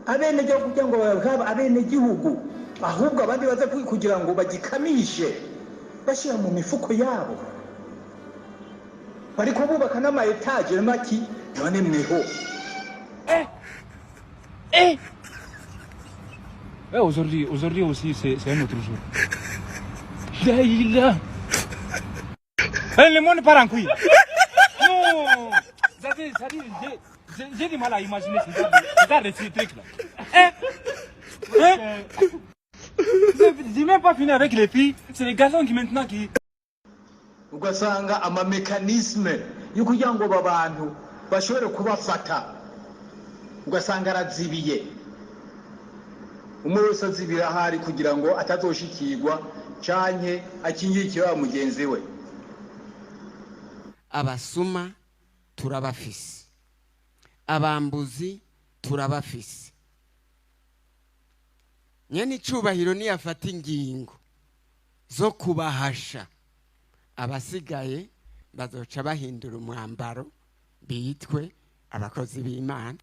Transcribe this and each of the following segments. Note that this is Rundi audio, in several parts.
Abenegihugu kugira ngo babe abenegihugu, ahubwo abandi baza kugira ngo bagikamishe bashyira mu mifuko yabo. Bariko bubaka n'ama etaje maki, none mweho. Eh. Ouais, aujourd'hui, aujourd'hui aussi, c'est un autre jour. Là, Eh, le monde part en couille. Non. Ça dit, j'ai du mal à imaginer ce genre de truc-là. Hein? Hein? J'ai même pas fini avec les filles. C'est les garçons qui maintenant qui. Ugasanga ama mécanisme yo kugira ngo aba bantu bashobore kubafata, ugasanga arazibiye. Umwe wese azibira ahari kugira ngo atazoshikirwa canke akingire ikibaba mugenzi we. Abasuma turabafise, abambuzi turabafise. Nyene icubahiro niyafata ingingo zo kubahasha, abasigaye bazoca bahindura umwambaro bitwe abakozi b'Imana.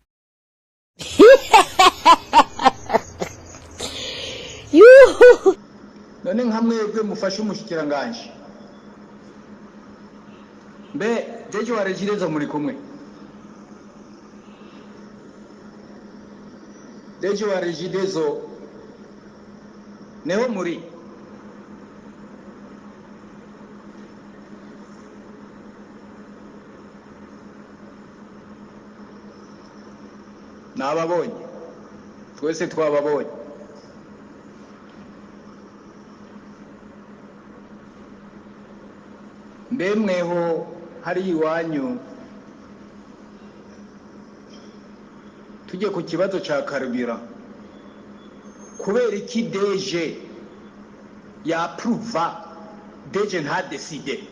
None nka mwebwe mufashe umushikiranganje, mbe jeje wa Regideso muri kumwe? Deje wa Regideso neho muri? Nababonye, twese twababonye. Mbe mweho hari iwanyu, tujye ku kibazo ca karubira, kubera iki deje yapruva, deje ntadeside?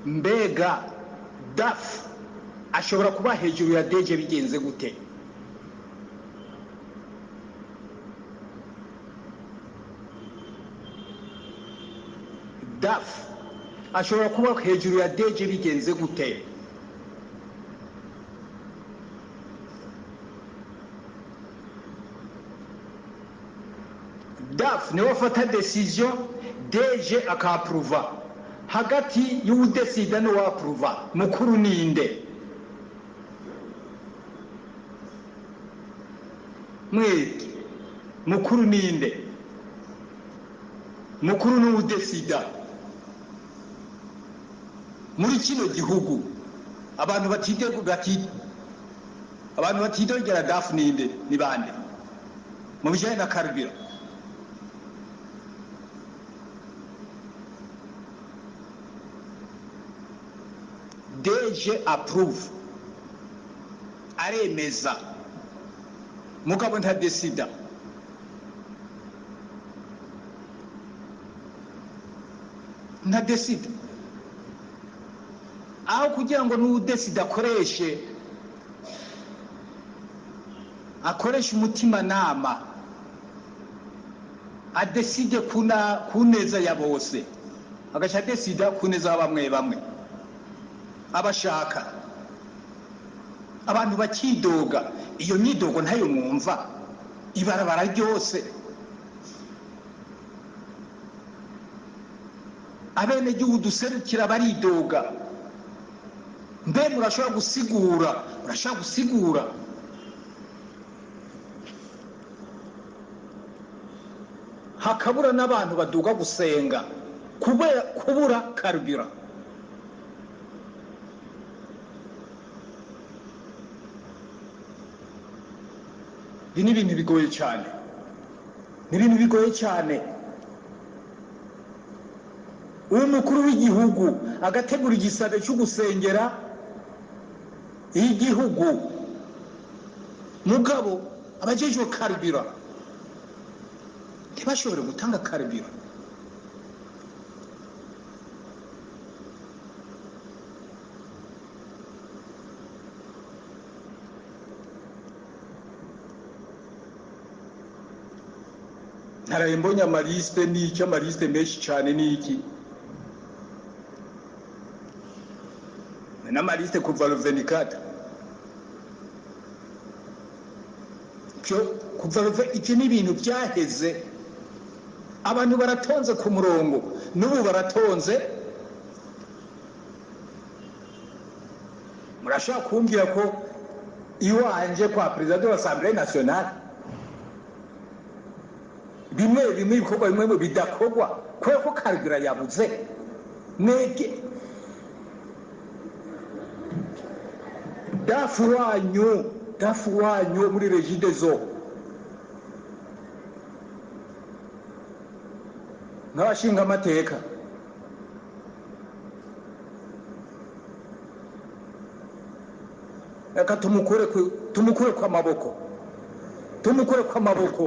Mbega DAF ashobora kuba hejuru ya deje bigenze gute? DAF ashobora kuba hejuru ya deje bigenze gute? DAF niwe afata decision, deje akapruva. Hagati y'uwudesida n'uwapruva, mukuru ninde? Mwebwe mukuru ninde? Mukuru n'uwudesida. Muri kino gihugu abantu abantu batidogera DAF ninde? Ni bande mu bijanye na karubira? DG approve, aremeza, mugabo ntadesida. Ntadesida. Aho kugira ngo n'uwudesida akoreshe umutimanama, adeside ku neza ya bose, agaca adesida ku neza ya bamwe bamwe abashaka. Abantu bakidoga, iyo myidogo ntayo mwumva ibarabara ryose. Abenegihugu duserukira baridoga. Mbe murashobora gusigura, murashobora gusigura hakabura n'abantu baduga gusenga kubera kubura karubira. Ibi ni ibintu bigoye cyane, ni ibintu bigoye cyane. Uwo mukuru w'igihugu agategura igisabe cyo gusengera igihugu, mugabo abajejwe karubira ntibashobore gutanga karubira. Naraye mbonye amaliste n'iki, amaliste menshi cyane n'iki. N'amaliste kuva le 24, cyo kuva le 20, ibyo ni ibintu byaheze. Abantu baratonze ku murongo, n'ubu baratonze. Murashobora kumbwira ko iwanje kwa président de l'Assemblée nationale bimwe bimwe, ibikorwa bimwe bidakorwa kubera ko carburant yabuze? Mwege DAF wanyu, DAF wanyu muri Regideso nk'abashinga amateka, reka tumukure ku amaboko, tumukure ku amaboko,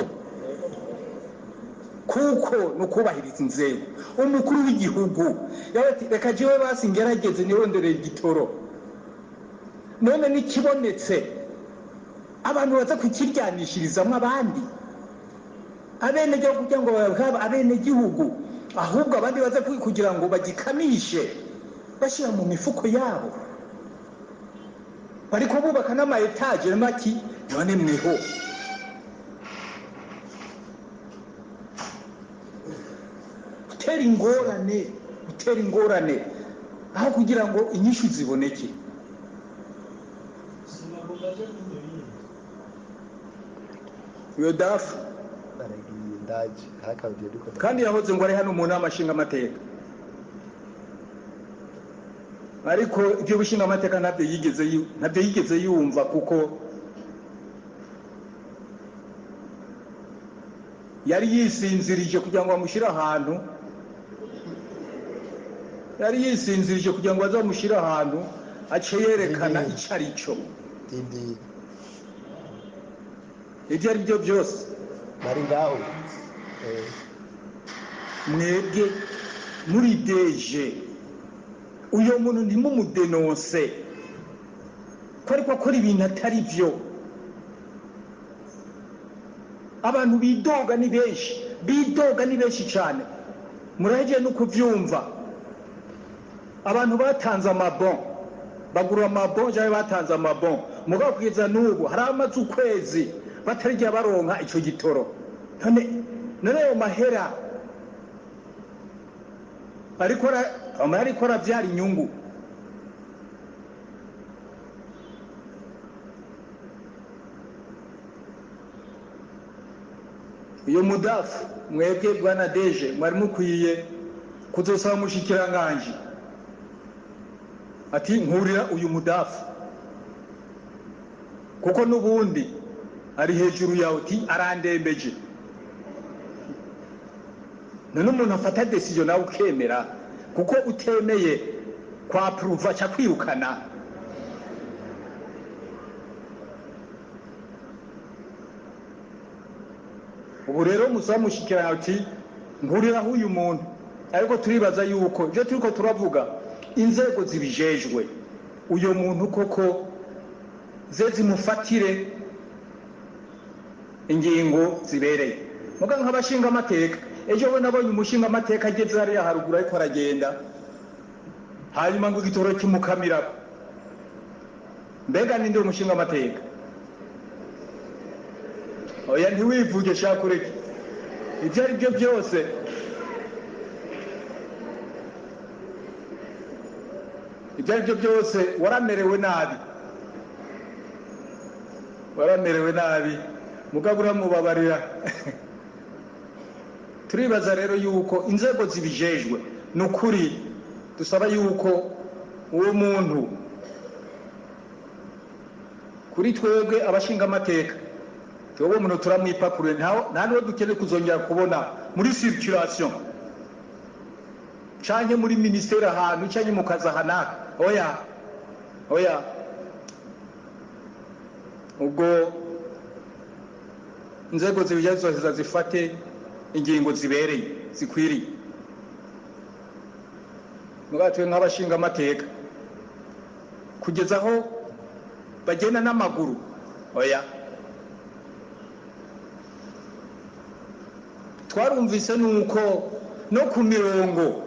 kuko ni ukubahiriza inzego. Umukuru w'igihugu yawe ati: "Reka jewe basi ngerageze nirondereye igitoro." None nikibonetse, abantu baza kukiryanishirizamwo abandi abenegihugu kugira ngo babe abenegihugu, ahubwo abandi baza kugira ngo bagikamishe bashyira mu mifuko yabo, bariko bubaka n'ama étages maki. None mweho utera ingorane, utera ingorane aho kugira ngo inyishu ziboneke. Sinagomba aje n'ibindi. Iyo DAF Naragiye, ndaje ntakabwiye ariko. Kandi yahoze ngo ari hano mu nama nshingamateka, ariko ibyo bushingamateka ntabyo yigeze yumva, kuko yari yisinzirije kugira ngo bamushyire ahantu, yari yisinzirije kugira ngo bazamushyire ahantu ace yerekana Didi. icyo ari cyo. Didi. Ibyo ari byo byose, Bari ngaho. Mwebwe muri DG, uyo muntu ntimumudenonse ko ariko akora ibintu atari byo. Abantu bidoga ni benshi, bidoga ni benshi cyane, murahejeje no kubyumva. Abantu batanze amabon, bagura amabon cyangwa batanze amabon, mugabo kugeza n'ubu hari amaze ukwezi batarijya baronka icyo gitoro. None ayo mahera amahera ariko arabyara inyungu? Iyo mu DAF, mwebwe bwana DG, mwari mukwiye kuzosaba umushikiranganji ati: "Nkurira uyu mu DAF," kuko n'ubundi ari hejuru yawe, uti: "Arandembeje." None umuntu afata décision nawe ukemera, kuko utemeye kwa approuva ca kwirukana. Ubu rero musaba mushikirana uti: "Nkuriraho uyu muntu." Ariko turibaza yuko ibyo turiko turavuga, inzego zibijejwe, uyo muntu koko ze zimufatire ingingo zibereye. Muga nk'abashinga amateka, ejo we nabonye umushinga amateka ageze hariya haruguru ariko aragenda, hanyuma ngo igitoro kimukamirako. Mbega ninde umushinga amateka? Oya, ntiwivuge, shaka ureke. Ibyo ari byo byose, ibyo ari byo byose, waramerewe nabi, waramerewe nabi, mugabo uramubabarira. Turibaza rero yuko inzego zibijejwe, ni ukuri dusaba yuko uwo muntu, kuri twebwe abashinga amateka, twebwe umuntu turamwipakurure, nta n'uwo dukeneye kuzongera kubona muri circulation canke muri ministère ahantu canke mu kazi aha n'aha. Oya, oya. Ubwo inzego zibijejwe zoheza zifate ingingo zibereye, zikwiriye. Mugabo twe nk'abashinga amateka, kugeza aho bagenda n'amaguru, oya. Twarumvise nuko no ku mirongo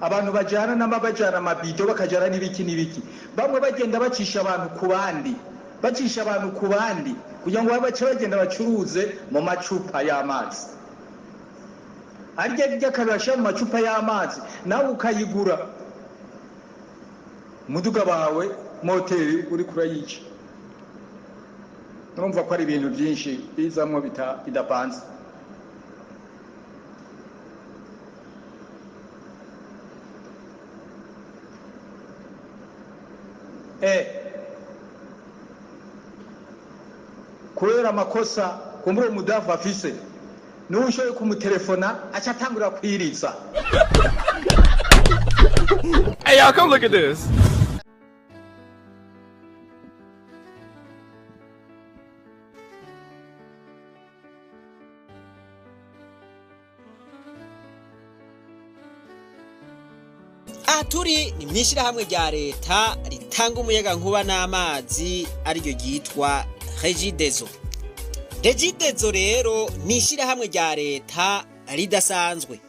Abantu bajana n'amabajana amabido, bakajana n'ibiki n'ibiki, bamwe bagenda bacisha abantu ku bandi, bacisha abantu ku bandi kugira ngo bace bagenda bacuruze mu macupa y'amazi. Arya ry'akarasha mu macupa y'amazi, nawe ukayigura, umuduga wawe moteri uri kurayica. Urumva ko ari ibintu byinshi bizamwo bidapanze. Kubera amakosa kumbura umudafu afise, niwe ushoboye kumutelefona aca atangura kwiriza. Hey, y'all, come look at this. Aha turi ni mu ishyirahamwe rya leta ritanga umuyaga nkuba n'amazi, ariryo ryitwa Regideso. Regideso rero ni ishyirahamwe rya leta ridasanzwe,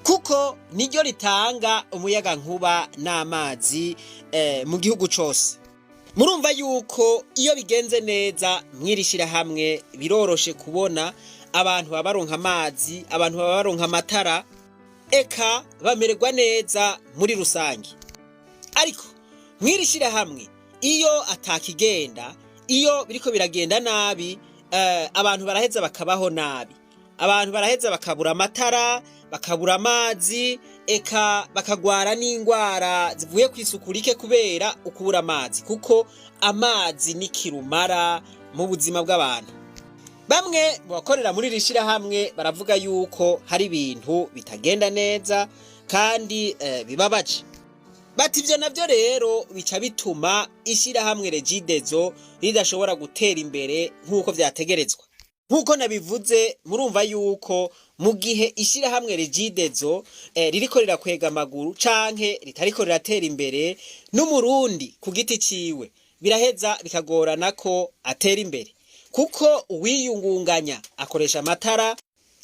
kuko niryo ritanga umuyaga nkuba n'amazi mu gihugu cose. Murumva yuko iyo bigenze neza mw'iri shyirahamwe, biroroshe kubona abantu baba baronka amazi, abantu baba baronka amatara, eka bamererwa neza muri rusange. Ariko mw'iri shyirahamwe iyo atakigenda, iyo biriko biragenda nabi, abantu baraheza bakabaho nabi, abantu baraheza bakabura amatara, bakabura amazi, eka bakagwara n'indwara zivuye ku isuku rike kubera ukubura amazi, kuko amazi ni kirumara mu buzima bw'abantu. Bamwe mu bakorera muri iri shyirahamwe baravuga yuko hari ibintu bitagenda neza kandi bibabaje. Bati ibyo nabyo rero bica bituma ishyirahamwe Regideso ridashobora gutera imbere nk'uko vyategerezwa. Nk'uko nabivuze, murumva yuko mu gihe ishyirahamwe Regideso ririko rirakwega amaguru canke ritariko riratera imbere, n'Umurundi ku giti ciwe biraheza bikagorana ko atera imbere, kuko uwiyungunganya akoresha amatara,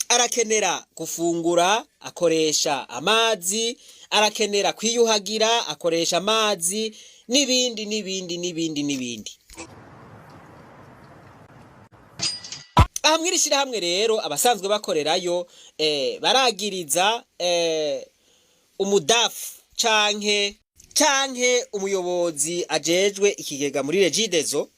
arakenera gufungura akoresha amazi, arakenera kwiyuhagira akoresha amazi, n'ibindi n'ibindi n'ibindi n'ibindi. Aha mw'iri shyirahamwe rero, abasanzwe bakorerayo baragiriza umudafu canke umuyobozi ajejwe ikigega muri Regideso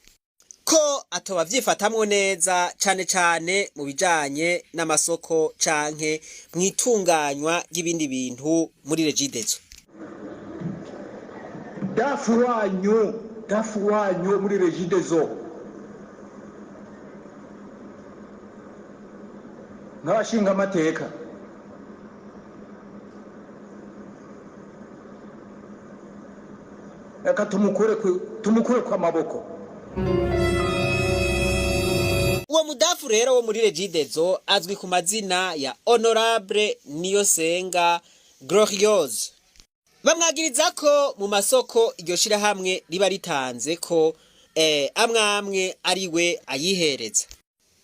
ko atoba avyifatamwo neza, cane cane mu bijanye n'amasoko canke mw'itunganywa ry'ibindi bintu muri Regideso. Dafu wanyu, dafu wanyu muri Regideso, nk'abashinga amateka, reka tumukure ku amaboko. Uwo mudafu rero wo muri Regideso azwi ku mazina ya Honorable Niyosenga Gloriose. Bamwagiriza ko mu masoko iryo shirahamwe riba ritanze ko amwamwe ari we ayihereza.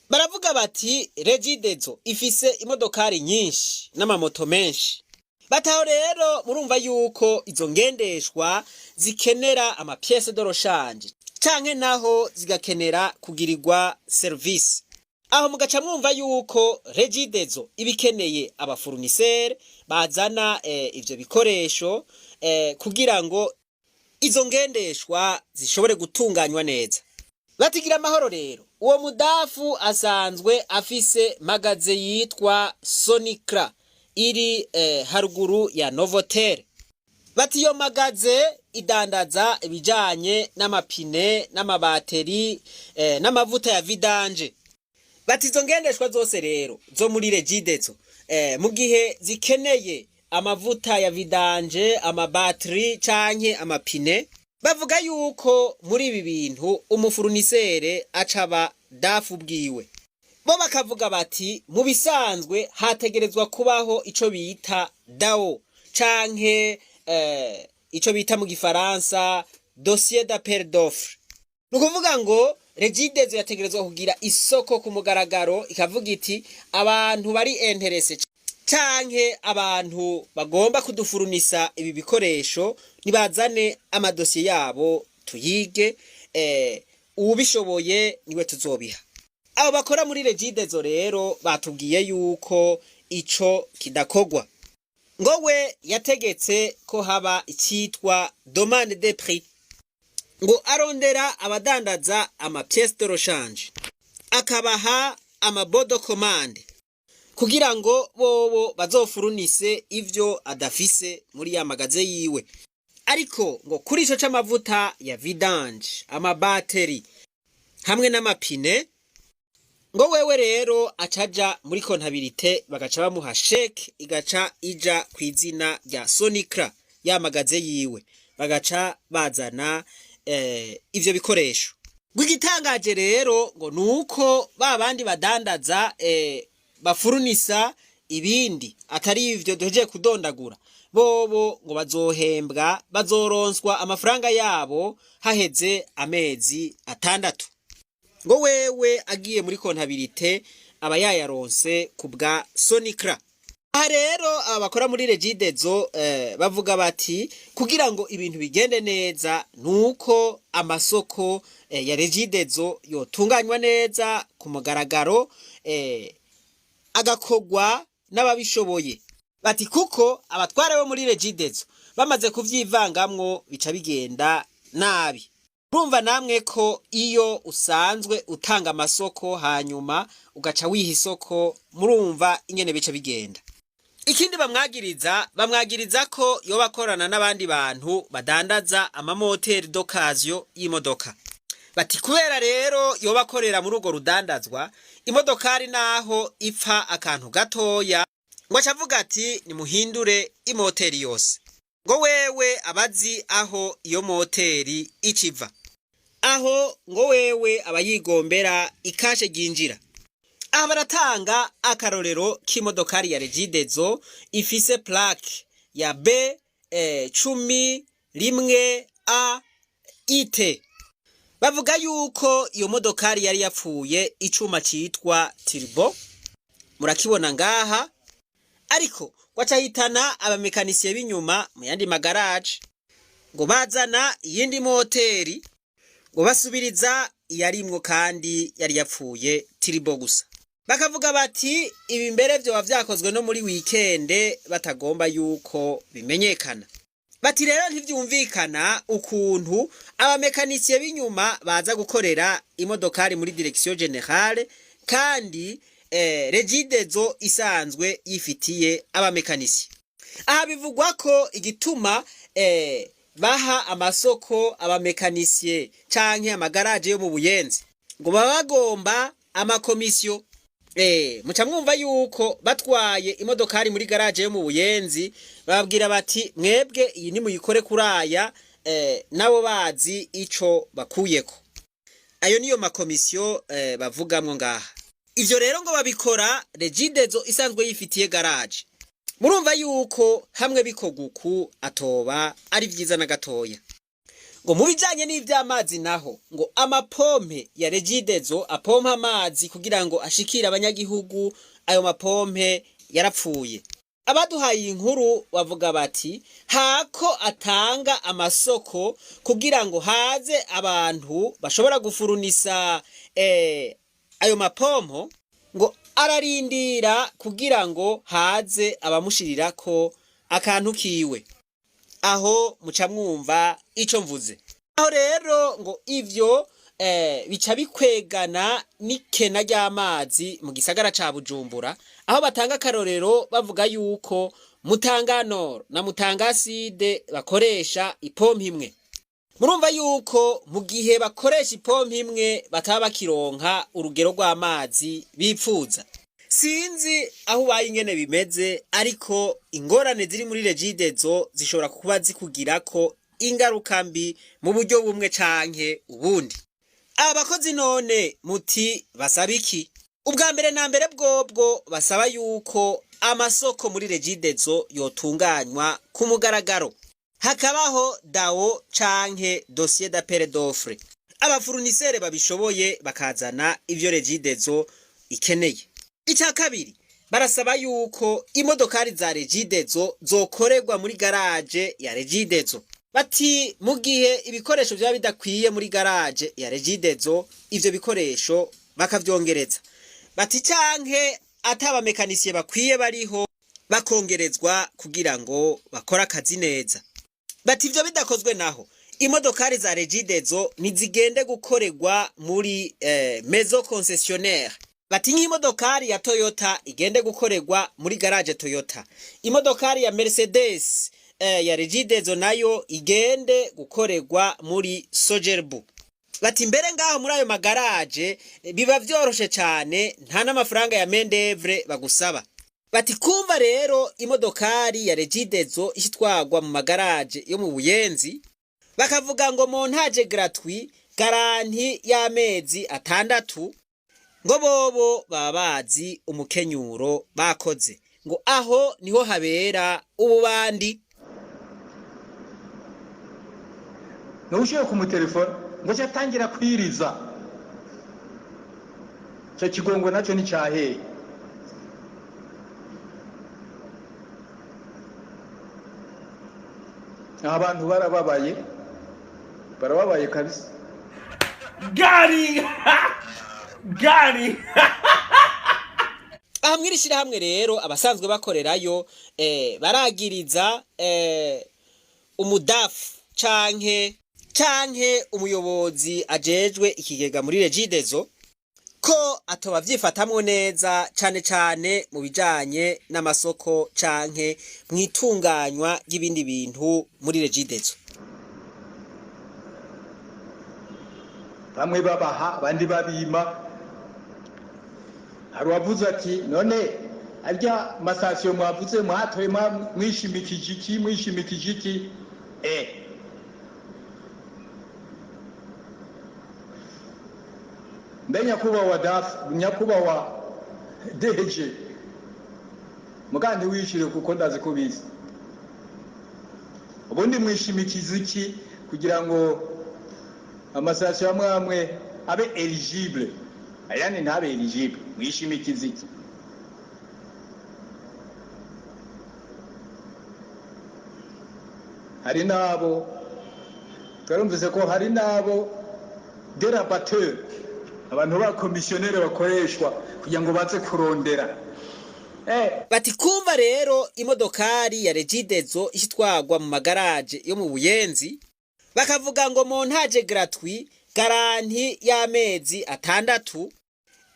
Baravuga bati Regideso ifise imodokari nyinshi n'amamoto menshi. Bataho rero murumva yuko izo ngendeshwa zikenera ama pièces de rechange canke naho zigakenera kugirirwa service. Aho mugaca mwumva yuko Regideso ibikeneye aba fournisseurs bazana ivyo bikoresho kugira ngo izo ngendeshwa zishobore gutunganywa neza. Batigira amahoro rero, uwo mudafu asanzwe afise magasin yitwa Sonicra iri haruguru ya Novotel. Bati iyo magasin idandaza ibijanye n'amapine, n'amabateri, n'amavuta ya vidange. Bati izo ngendeshwa zose rero zo muri Regideso, mu gihe zikeneye amavuta ya vidange, amabateri canke amapine, bavuga yuko muri ibi bintu umu fournisseur acaba dafu bwiwe. Bo bakavuga bati mu bisanzwe hategerezwa kubaho ico bita DAO canke ico bita mu gifaransa dossier d'appel d'offre. Ni ukuvuga ngo Regideso yategerezwa kugira isoko ku mugaragaro, ikavuga iti abantu bari intéressés Canke abantu bagomba kudufurunisa ibi bikoresho nibazane amadosiye yabo tuyige, uwubishoboye niwe tuzobiha. Abo bakora muri Regideso rero batubwiye yuko ico kidakogwa, ngo we yategetse ko haba icitwa demande de prix, ngo arondera abadandaza ama pièces de rechange akabaha ama bons de commande kugira ngo bobo bazofurunise ivyo adafise muri ya magasin yiwe. Ariko ngo kuri ico c'amavuta ya vidange, amabateri hamwe n'amapine, ngo wewe rero acaja muri comptabilité, bagaca bamuha chèque, igaca ija kw'izina rya Sonicra, ya magasin yiwe, bagaca bazana ivyo bikoresho. Ngo igitangaje rero ngo nuko ba bandi badandaza bafurunisa ibindi atari ivyo duhejeje kudondagura, bobo ngo bazohembwa, bazoronswa amafaranga yabo haheze amezi 6. Ngo wewe agiye muri comptabilité aba yayaronse ku bwa Sonicra. Aha rero aba bakora muri Regideso bavuga bati kugira ngo ibintu bigende neza nuko amasoko ya Regideso yotunganywa neza ku mugaragaro, agakogwa n'ababishoboye. Bati kuko abatware bo muri Regideso bamaze kuvyivangamwo bica bigenda nabi. Urumva namwe ko iyo usanzwe utanga amasoko hanyuma ugaca wiha isoko, murumva ingene bica bigenda. Ikindi bamwagiriza ko yoba akorana n'abandi bantu badandaza amamoteri d'occasion y'imodoka. Bati kubera rero yoba akorera muri urwo rudandazwa, imodokari naho ipfa akantu gatoya, ngo aca avuga ati nimuhindure imoteri yose. Ngo wewe abazi aho iyo moteri iciva, aho ngo wewe aba yigombera ikashe ryinjira. Aha baratanga akarorero k'imodokari ya Regideso ifise plaque ya B 11 A IT. Bavuga yuko iyo modokari yari yapfuye icuma citwa turbo, murakibona ngaha, ariko wacahitana abamekanisiye b'inyuma mu yandi magaraje, ngo bazana iyindi moteri, ngo basubiriza iyarimwo kandi yari yapfuye turbo gusa. Bakavuga bati ibi mbere vyoba vyakozwe no muri week-end batagomba yuko bimenyekana. Bati rero ntivyumvikana ukuntu abamekanisiye b'inyuma baza gukorera imodokari muri direction générale kandi Regideso isanzwe yifitiye abamekanisiye. Aha bivugwa ko igituma baha amasoko abamekanisiye canke amagaraje yo mu Buyenzi, ngo baba bagomba amakomisiyo. Muca mwumva yuko batwaye imodokari muri garage yo mu Buyenzi, bababwira bati mwebwe iyi nimuyikore kuraya, nabo bazi ico bakuyeko. Ayo niyo makomisiyo bavugamwo ngaha. Ivyo rero ngo babikora Regideso isanzwe yifitiye garage. Murumva yuko hamwe bikorwa uku atoba ari vyiza na gatoya. Ngo mu bijanye n'ivy'amazi naho, ngo amapompe ya Regideso apompa amazi kugira ngo ashikire abanyagihugu, ayo mapompe yarapfuye. Abaduhaye iyi nkuru bavuga bati hako atanga amasoko kugira ngo haze abantu bashobora gufurunisa ayo mapompo, ngo ararindira kugira ngo haze abamushirirako akantu kiwe. Aho muca mwumva ico mvuze. Aho rero ngo ivyo bica bikwegana n'ikena ry'amazi mu gisagara ca Bujumbura, aho batanga akarorero bavuga yuko Mutanga Nord na Mutanga Sud bakoresha ipompo imwe. Murumva yuko mu gihe bakoresha ipompo imwe bataba bakironka urugero rw'amazi bipfuza. Sinzi aho ubaye ingene bimeze, ariko ingorane ziri muri Regideso zishobora kuba zikugirako ingaruka mbi mu buryo bumwe canke ubundi. Aba bakozi none muti basaba iki? Ubwa mbere na mbere bwobwo basaba yuko amasoko muri Regideso yotunganywa ku mugaragaro, hakabaho DAO canke dossier d'appel d'offre, abafurunisere babishoboye bakazana ivyo Regideso ikeneye. Icya kabiri, Barasaba yuko imodokari za Regideso zokorerwa muri garage ya Regideso. Bati mu gihe ibikoresho byaba bidakwiye muri garage ya Regideso, ivyo bikoresho bakavyongereza. Bati canke atabamekanisiye bakwiye bariho, bakongerezwa kugira ngo bakore akazi neza. Bati ivyo bidakozwe naho, imodokari za Regideso nizigende gukorerwa muri maison concessionnaire. Bati nk'imodokari ya Toyota igende gukorerwa muri garage Toyota, imodokari ya Mercedes ya Regideso nayo igende gukorerwa muri Sogerbu. Bati mbere ngaho muri ayo magaraje biba vyoroshe cane, nta n'amafaranga ya main d'oeuvre bagusaba. Bati kumva rero imodokari ya Regideso ishitwagwa mu magaraje yo mu Buyenzi, bakavuga ngo montage gratuit, garantie y'amezi 6, ngo bobo baba bazi umukenyuro bakoze, ngo aho niho habera ububandi. Ntushyire ku mutelefone ngo cyo atangira kwiriza icyo kigongo nacyo nticyaheye. Abantu barababaye, barababaye kabisa. Got him! Got him! Aha mw'iri shyirahamwe rero, abasanzwe bakorerayo baragiriza umudafu canke umuyobozi ajejwe ikigega muri Regideso ko atoba vyifatamwo neza, cane cane mu bijanye n'amasoko canke mw'itunganywa ry'ibindi bintu muri Regideso. Bamwe babaha, abandi babima. Hari uwavuze ati: "None arya masasiyo mwavuze mwatoye mwishimikije iki, mwishimikije iki?" Mbe nyakubahwa DAF, nyakubahwa DG, mugandi wishire kuko ndazi ko ubizi, ubundi mwishimikiza iki kugira ngo amasasiyo amwe amwe abe éligible, ayandi ntabe éligible? Mwishimikiza iki? Hari n'abo twarumvise ko hari n'abo des rabatteurs, abantu ba commissionnaire bakoreshwa kugira ngo baze kurondera. Bati kumva rero imodokari ya Regideso ishitwagwa mu magaraje yo mu Buyenzi, bakavuga ngo montage gratuit, garantie y'amezi 6,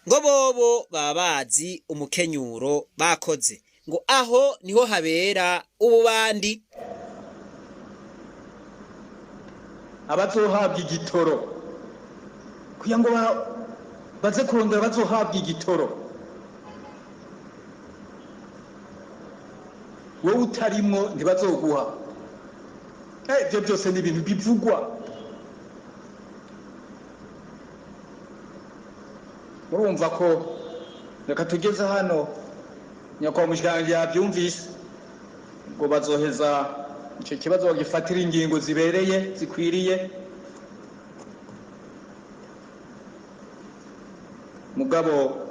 ngo bobo baba bazi umukenyuro bakoze, ngo aho niho habera ububandi. Abazohabwa igitoro kugira ngo baze kurondera, bazohabwa igitoro, wowe utarimwo ntibazoguha. Ibyo byose ni ibintu bivugwa. Murumva ko reka tugeze hano, nyakubahwa mushikiranganji yabyumvise, ngo bazoheza icyo kibazo bagifatira ingingo zibereye, zikwiriye. Mugabo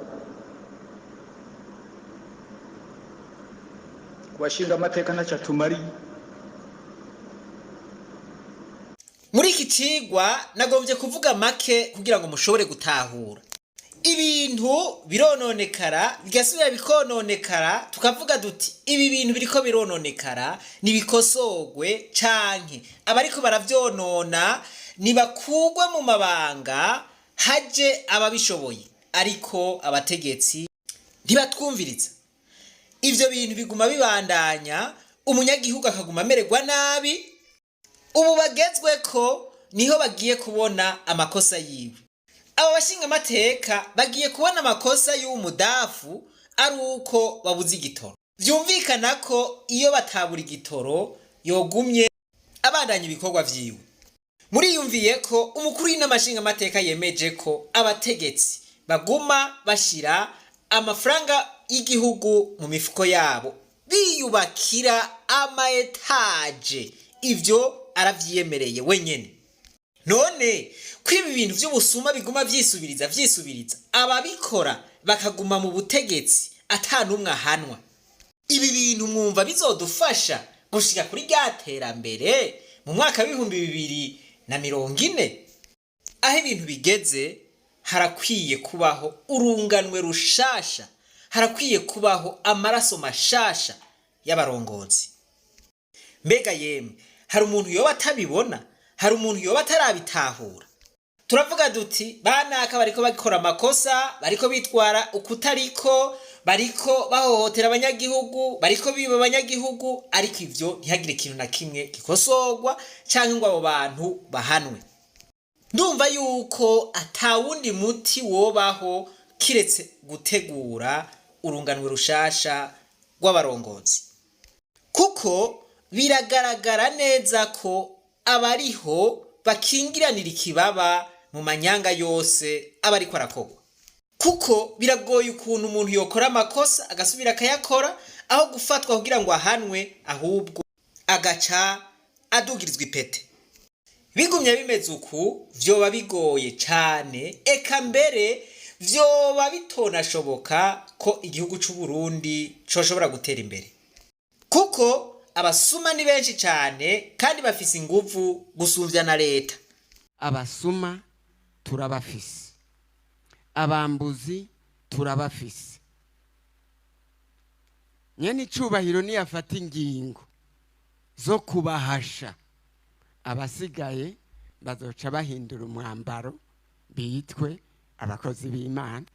ku bashinga amateka ntacyo atumariye. Muri iki cigwa nagombye kuvuga make kugira ngo mushobore gutahura. Ibintu birononekara, bigasubira bikononekara, tukavuga duti ibi bintu biriko birononekara nibikosogwe, canke abariko baravyonona nibakugwe mu mabanga haje ababishoboye, ariko abategetsi ntibatwumviriza. Ivyo bintu biguma bibandanya, umunyagihugu akaguma amererwa nabi. Ubu bagezwe ko niho bagiye kubona amakosa yiwe. Abo bashinga amateka bagiye kubona amakosa y'uwo mudafu ari uko babuze igitoro. Vyumvikana ko iyo batabura igitoro yogumye abandanya ibikorwa vyiwe. Muriyumviye ko umukuru w'inama nshingamateka yemeje ko abategetsi baguma bashira amafaranga y'igihugu mu mifuko yabo, biyubakira ama étages. Ivyo aravyiyemereye wenyene. None ko ibi bintu vy'ubusuma biguma vyisubiriza vyisubiriza, ababikora bakaguma mu butegetsi. ata n'umwe ahanwa. Ibi bintu mwumva bizodufasha gushika kuri rya terambere mu mwaka w'2040? Aho ibintu bigeze, harakwiye kubaho urunganwe rushasha, harakwiye kubaho amaraso mashasha y'abarongozi. Mbega yemwe, hari umuntu yoba atabibona? Hari umuntu yoba atarabitahura? Turavuga duti banaka bariko bakora amakosa, bariko bitwara ukutariko, bariko bahohotera abanyagihugu, bariko biba abanyagihugu, ariko ivyo ntihagire ikintu na kimwe gikosorwa canke ngo abo bantu bahanwe. Ndumva yuko atawundi muti wobaho kiretse gutegura urunganwe rushasha rw'abarongozi, kuko biragaragara neza ko abariho bakingiranira ikibaba mu manyanga yose aba ariko arakorwa, kuko biragoye ukuntu umuntu yokora amakosa agasubira akayakora, aho gufatwa kugira ngo ahanwe ahubwo agaca adugirizwa ipete. Bigumye bimeze uku, vyoba bigoye cane, eka mbere vyoba bitonashoboka ko igihugu c'u Burundi coshobora gutera imbere, kuko abasuma ni benshi cane kandi bafise inguvu gusumvya na leta. Abasuma turabafise, abambuzi turabafise. Nyene icubahiro niyafata ingingo zo kubahasha, abasigaye bazoca bahindura umwambaro bitwe abakozi b'Imana.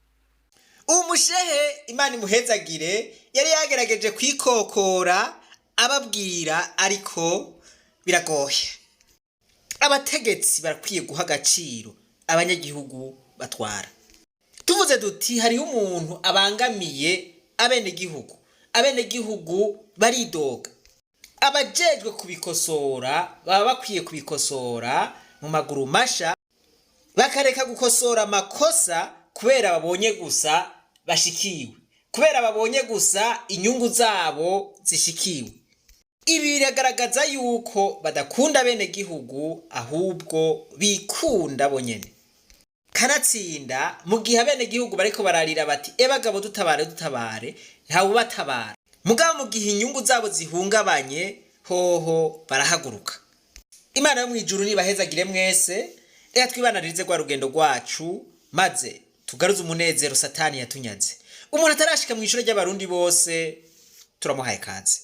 Umushehe, Imana imuhezagire, yari yagerageje kwikokora ababwira, ariko biragoye. Abategetsi barakwiye guha agaciro abanyagihugu batwara. Tuvuze duti hariho umuntu abangamiye abenegihugu, abenegihugu baridoga. Abajejwe kubikosora baba bakwiye kubikosora mu maguru masha, bakareka gukosora amakosa kubera babonye gusa bashikiwe, kubera babonye gusa inyungu zabo zishikiwe. Ibi biragaragaza yuko badakunda bene gihugu, ahubwo bikunda bonyene. Kanatsinda mu gihe abenegihugu bariko bararira bati ebagabo dutabare, dutabare, ntawubatabara. Mugabo mu gihe inyungu zabo zihungabanye, hoho barahaguruka. Imana yo mw'ijuru nibahezagire mwese. Reka twibananirize rwa rugendo rwacu, maze tugaruze umunezero Satani yatunyaze. Umuntu atarashika mw'ishure ry'Abarundi bose, turamuhaye kaze.